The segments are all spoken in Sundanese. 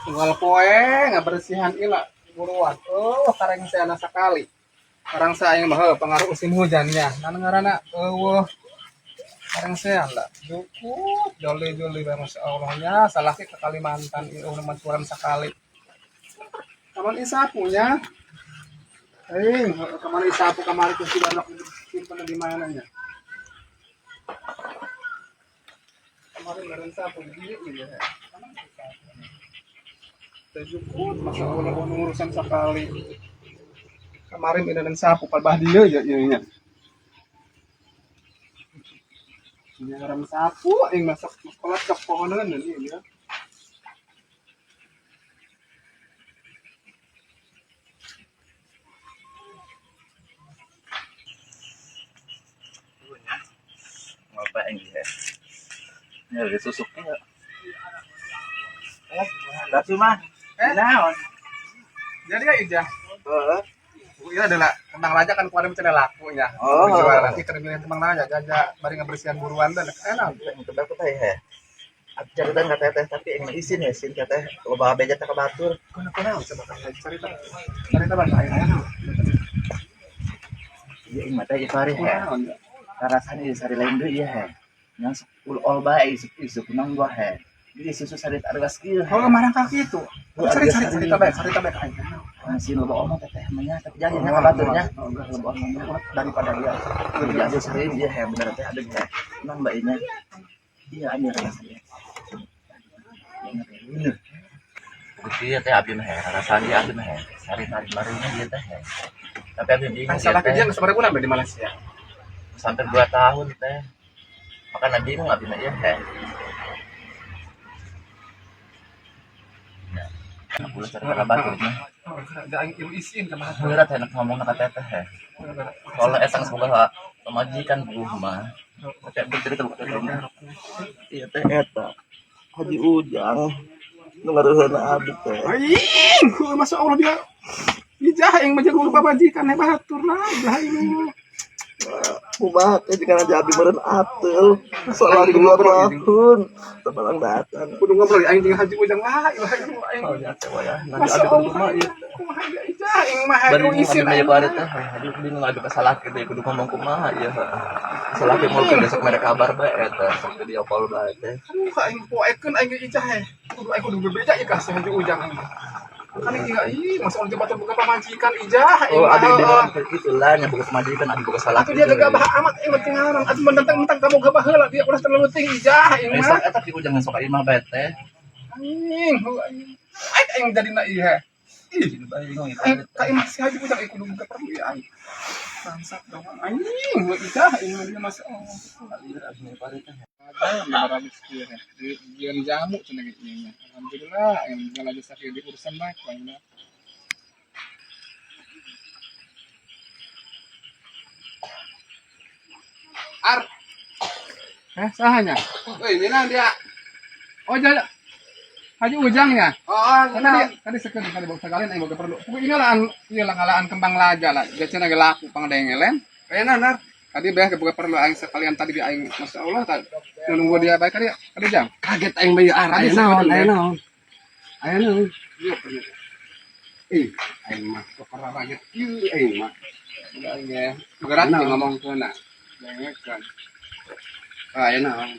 Unggal poe ngabersihan ila buruan. Oh, kareng saya sakali. Karang saya mah heuh, pengaruh musim hujannya. Nan ngaranna eueuh. Kareng saya lah. Cukup joli-joli bae Masya Allah nya salah ke Kalimantan ieu mah sakali. Kaman isapunya. Eh, kamari isapu kamari tuh si balok simpen di mana nya? Kemarin meren sapu di dieu ieu ya. Cukup, Masya Allah, urusan sekali. Kemarin ini dan sapu palbah dia ya iya nya. Nyaram sapu yang masak sekolah ke pohonan ini ya. Ngapain dia? Ini ada susuknya. Eh, tapi mah. Eh? Naon? Jadi ya Ijah. Heeh. Ini adalah kembang raja kan keluarin misalnya laku ya. Oh. Jual nanti terpilih kembang raja jaja bari ngebersihan buruan dan enak. Tebak teh ya. Cerita nggak teteh tapi yang isin ya isin teteh loba beja teh ka batur. Kuna kuna coba kan cerita. Cerita bahasa air air. Iya ing mata ieu hari he. Kunaon ya? Karasane ieu sari lain deui ieu he. Yang ul ol bae isuk isuk nang gua he. Jadi susu sari argas kieu. Oh, kemarin kaki itu. Oh, Cari argas cari sari. cerita baik, cerita baik aing. Masih loba omong teteh mah nya tapi jadi nya ka baturnya. Loba omongnya. Daripada dia. Jadi ada sering dia he bener teh ada he. Nang bae nya. Iya anjir rasanya. Bener. Bukti ya teh abdi mah he, rasanya dia abdi mah he. Sari tarik marinya dia teh he. Tapi abdi bingung dia Salah teh. dia sebenarnya bulan di Malaysia. Sampai 2 tahun teh. Makanya bingung abdi mah ieu he. Ya, aku cari ka baturnya. Oh, da aing ilu isin ka mah. Berat enak ngomong ka teteh he. Soalnya etang semoga pemajikan buh mah. Tapi abdi cerita bukan rumah. Iya teh eta. Haji Ujang nu ngaruheuna abdi teh. Aing, masya Allah dia. Ijah yang menjaga pamajikan hebat batur lah, belah ini. Kumaha teh jika aja abdi meureun ateul salah Aing 2 ngobrol tahun tebalang datang. Kudu ngobrol aing jeung Haji Ujang lah, ilah aing. Oh ya cewa ya, nanti Masya abdi kudu Allah, kumaha ieu. kumaha dia ijah aing mah Bari ilu bingung isin abdi mah aing. ieu bari teh, abdi bingung abdi masalah kieu teh kudu ngomong kumaha ieu. Masalah kieu mau besok mere kabar bae eta, sok video call bae teh. Aduh, aing poekeun aing ijah he. Kudu aing kudu bebeja ieu ka si Haji Ujang aing. Kan ieu ih, masa orang batur buka pamajikan ijah aing Oh, mah. abdi bingung kitu lah nya boga pamajikan abdi boga salah. Atuh dia gagabah amat aing mah tinggalan. Atuh mentang-mentang kamu gabah heula dia ulah terlalu tinggi ijah aing mah. Besok eta ki Ujang sok imah bae teh. Aing, heuh aing. Aing aing jadina ieu he. Ih, Bingung ieu aing ka imah si Haji Ujang aing kudu buka perlu ya aing. Bangsat dong aing, heuh ijah aing mah dia masya Allah. Ada yang habis kieu he. Di jamu cenah ge ieu nya. Alhamdulillah aing juga lagi sakit di urusan baik aing mah. Ar. Eh, sahanya? Woi, minang dia. Oh, jadi Haji Ujang ya? Oh, Karena dia tadi sekian kali bawa sekalian aing boga perlu. Pokoknya lah ieu lah ngalaan kembang laja lah. Cenah ge laku pangdengelen. Kayaknya nar. Tadi beh boga perlu aing sekalian tadi di aing Masya Allah tadi nunggu dia baik tadi tadi jam. Kaget aing bae ar. Tadi Aya naon, sekian, aya Beh. naon. Aya naon. Iya perlu. Ih, aing mah perkara kaget kieu aing mah. Udah aing ge berat Naon? nih ngomong keuna. Dengekeun. Aya naon.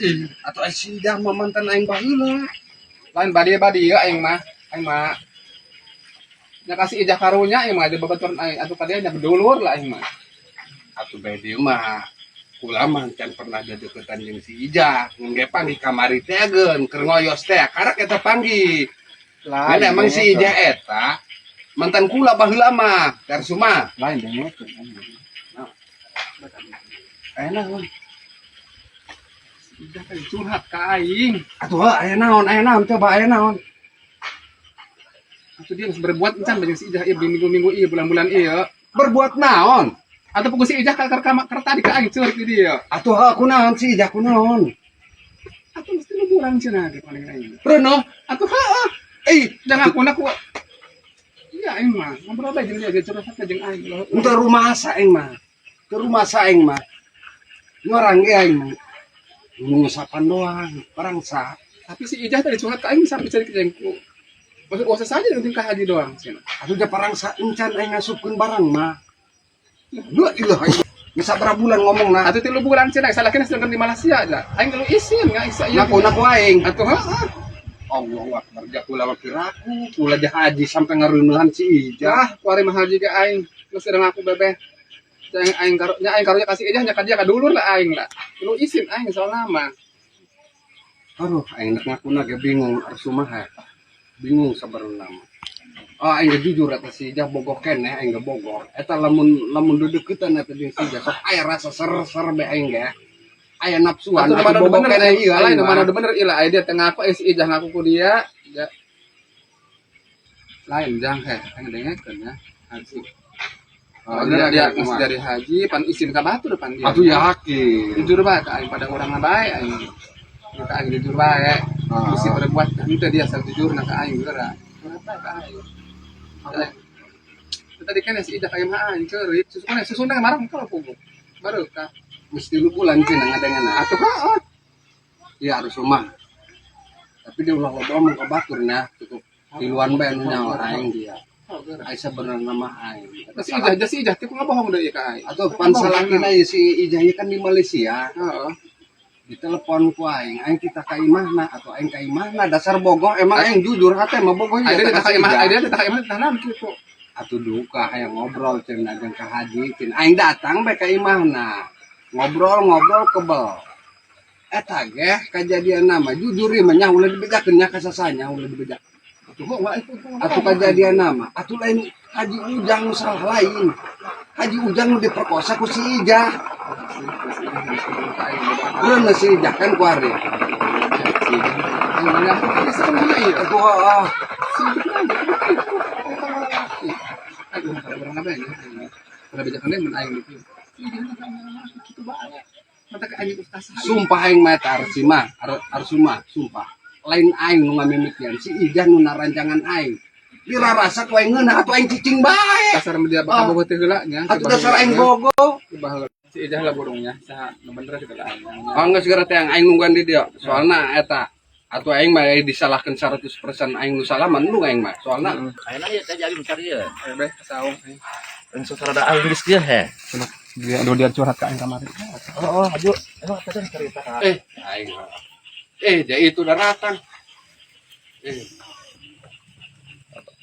Ih, atuh ai si Ijah mah mantan aing baheula. Lain badi-badi ya aing mah. Aing mah nya kasih ijah karunya aing mah aja babaturan aing atuh ka dia nya bedulur lah aing mah. Atuh bae dieu mah kula mah can pernah dedeketan jeung si Ijah. Ngan ge panggih kamari teh geun keur ngoyos teh karak eta panggih. Lain Ngan emang si Ijah eta mantan kula baheula mah, Tarsuma. Lain dengekeun. Nah. Aya naon? Ijah teh curhat ka aing. Atuh aya naon, aya naon coba aya naon. Atuh dia geus berbuat encan jeung si Ijah ieu minggu-minggu ieu bulan-bulan ieu. Berbuat naon? Atau pukul si Ijah ka ka tadi ka aing ceurik di dieu. Atuh heuh kunaon si Ijah kunaon? Atuh mesti lu bulan cenah ge paling aing. Reunoh. Atuh heuh. Eh, Jangan aku nak Iya aing mah ngobrol bae jeung dia ge curhat jeung aing. Untuk rumah asa aing mah. Ke rumah sa aing mah. Ngorang ge aing mah. Nu ngesapan doang, parangsa. Tapi si Ijah tadi curhat ke aing sampai cari kejengku. Maksud usah saja dengan tingkah haji doang sih. Atuh da parangsa encan aing ngasupkeun barang mah. La ilaha illallah. Geus sabaraha bulan ngomong nah. Atuh 3 bulan cenah salakina sedang di Malaysia aja. Aing lu isin nggak isa ieu. Ngaku ngaku aing. Atuh heeh. Allahu akbar, ja kula mah piraku, kula ja haji sampai ngareunehan si Ijah. Lah, kuari mah haji ke aing. Geus sedang aku bebeh. Yang aing karo nya aing karunya kasih Ijah nya ka dia ka dulur lah aing lah. Lu isin aing soal nama. Aduh, aing nek ngakuna ge bingung harus kumaha. Bingung sabarna mah. Oh, aing ge jujur eta si Ijah bogoh keneh, aing ge bogoh. Eta lamun lamun dedeukeutan eta jeung si Ijah sok aya rasa ser-ser be aing ge. Aya nafsuan Atuh atuh mana bogoh bener keneh ieu lain aing mana mah. Bener ilah aya dia teu ngaku eh, si Ijah ngaku ku dia. Ya. Lain jang heh, aing dengekeun ya. Haji. Oh, Oh, dia dia kumaha? geus dari haji pan isin ka batur pan dia. Atuh yakin. Jujur bae ka aing pada urang mah bae aing. Ka aing jujur bae. Ah. Mesti berbuat henteu dia sejujurna ka aing geura. Curhat bae ka aing. Eh, tadi kan si Ijah ka imah aing ceurik, susuna susuna marah kalau pugu. Baru ka. Geus 3 bulan cenah ngadengena. Atuh heeh. Iya harus rumah. Tapi dia ulah loba omong ka batur nya, cukup tiluan bae anu nyawa aing dia. Oh, geura. Aing sebenarnya mah aing. Eta Si Ijah, si Ijah teh ku ngabohong deui ka aing. Atau pan salakina ieu si Ijah ieu kan di Malaysia, Heeh. ditelepon ku aing, aing kita ka imahna atau aing ka imahna dasar bogoh emang aing jujur hate mah bogoh Ada ieu di ka tak si imah, Ijah. ada di tak imah tanam kitu. Atuh duka hayang ngobrol cenah jeung ka haji cenah. Aing datang bae ka imahna. Ngobrol-ngobrol kebel. Eta ge kajadian nama jujur ieu mah nya ulah dibejakeun nya ka sasanya ulah dibejak. Atuh kok itu. Atuh kajadian nama, atuh lain Haji Ujang nu salah lain. Haji Ujang nu diperkosa ku si Ijah. Reuneuh si Ijah kan ku ari. Atuh heeh. Aduh, orang apa ya? Pada bejakan mun aing gitu. Kitu bae. Mata ke aing ustaz. Sumpah aing mah eta arsima, arsuma, sumpah. Lain aing nu ngamimitian, si Ijah nu narancangan aing. Dirarasa ku aing ngeunah atuh aing cicing bae. Dasar dia bakal bogoh teh heula nya. Atuh dasar aing bogoh. Baheula. Si Ijah lah burungnya, saha nu bener kita lah aing. Oh geus geura teh aing nungguan di dieu. Soalna eta atuh aing mah disalahkeun 100% aing nu salah mah nung aing mah. Soalna Ayeuna ieu teh jadi mencari ya. Ayo beh saung. Langsung sarada aing geus kieu heh. Dia aduh dia curhat ka aing kamari. Oh, oh, maju. Emang teh cerita ka. Eh aing eh dia itu udah datang. Eh,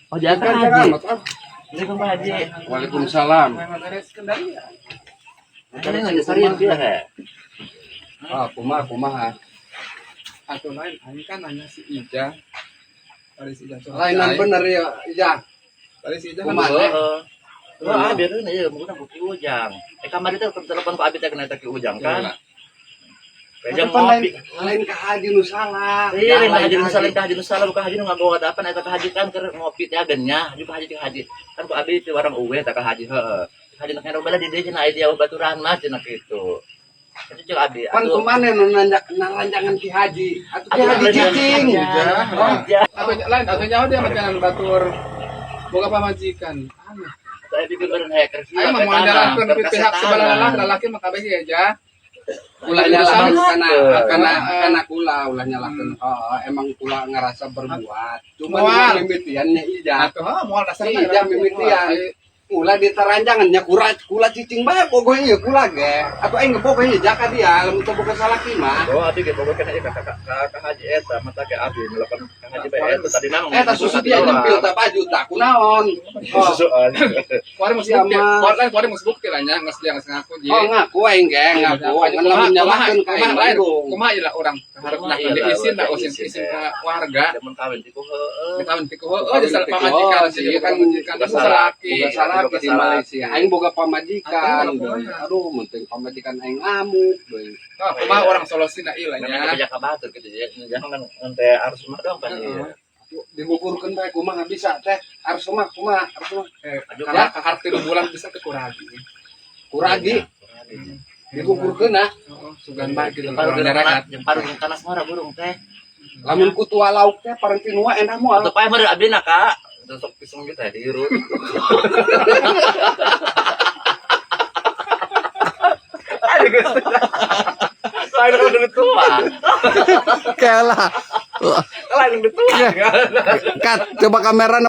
Oh, jangan kan Haji. jangan, ah. Assalamualaikum Pak Haji. Waalaikumsalam. Beres kendali ya. Tadi nggak serius kieu heh. Ah, kumaha kumaha. Atau lain aing kan nanya si Ijah. Tadi si Ijah curhat. Lainan bener ya, Ijah. Tadi si Ijah kan Kumaha? Heeh. Wah, biar ini ya, mungkin aku Ki Ujang. Eh kamari teh telepon ku abi teh kena teh Ki Ujang kan. Kayaknya Tapi pan lain ngopi. lain ka haji nu salah. Iya, lain Lain haji nu salah, lain haji nu salah, bukan haji nu ngabawa apa eta ka haji kan keur ngopi teh genya, haji ka haji ka haji. Kan ku abi teh warang uwe teh ka haji heeh. Haji nu kena bala di dieu cenah aya dia baturan mah cenah kitu. Itu jeung abi. Pan kumane nu naranjangan ki haji. Atuh ki Atuh haji lain cicing. Ijah. Atau lain atau nyawa dia makanan batur boga pamajikan. Aneh. Saya pikir orang hacker sih. Ayo mah moal nyalahkeun pihak sebelah lah lalaki mah kabeh ge aja. Ulah nyalahkeun kana kana Heeh. kana kula ulah nyalahkeun. Heeh, emang kula ngerasa berbuat. Cuma Moal. mimitiannya Ijah. Atuh heuh moal dasar Si Ijah mimitian. Kula diteranjangan nya kura kula cicing bae bogoh ieu kula ge. Atuh aing bogoh ieu jaka dia lamun teu boga salaki mah. Oh, abi ge boga kena ieu ka haji eta mata ke abi melakukan ka haji bae eta tadi mah Eta susu dia nyempil tak baju tak kunaon. Oh, Susuan. Kuari mesti Iya, bukti. mah. Kuari lain kuari mesti bukti lah nya geus dia geus ngaku ji. Oh ngaku aing ge ngaku. Ngan lamun nyalahkeun ka aing kumaha lain Bandung. kumaha ieu lah urang harapna Kumaha ieu lah, diisin lah urang usin diisin, isin eh. ka warga. Zaman kawin tiku heeh. Kawin tiku heueuh jasa Kawin tiku, pamajikan oh, sih iya kan kan pamajikan boga itu salaki. Boga salaki di Malaysia. Aing boga pamajikan. Aduh, Deui. Aduh, penting pamajikan aing ngamuk deui. Nah, kumaha urang solusina ieu lah Namanya nya. beja ka batur gitu ya. Jangan ente harus mah dong kan Heeh. iya. Digugurkeun bae kumaha bisa teh. Harus mah kumaha, harus mah. Eh, Aduh, karena kakar 3 bulan bisa teu kuragi. Kuragi digugurkeun ah. Heeh, sugan bae gitu Jeung paru urang nyarakat. jeung paru jeung kanas mah burung teh. Lamun kutua lauk teh parang tinua endah moal. Atau pae mah abdi na Kak. Sok pisang gitu ya dihirup. Aduh, geus. Lain kalau duit tua. Kela. Lain duit tua. Cut, coba kamera.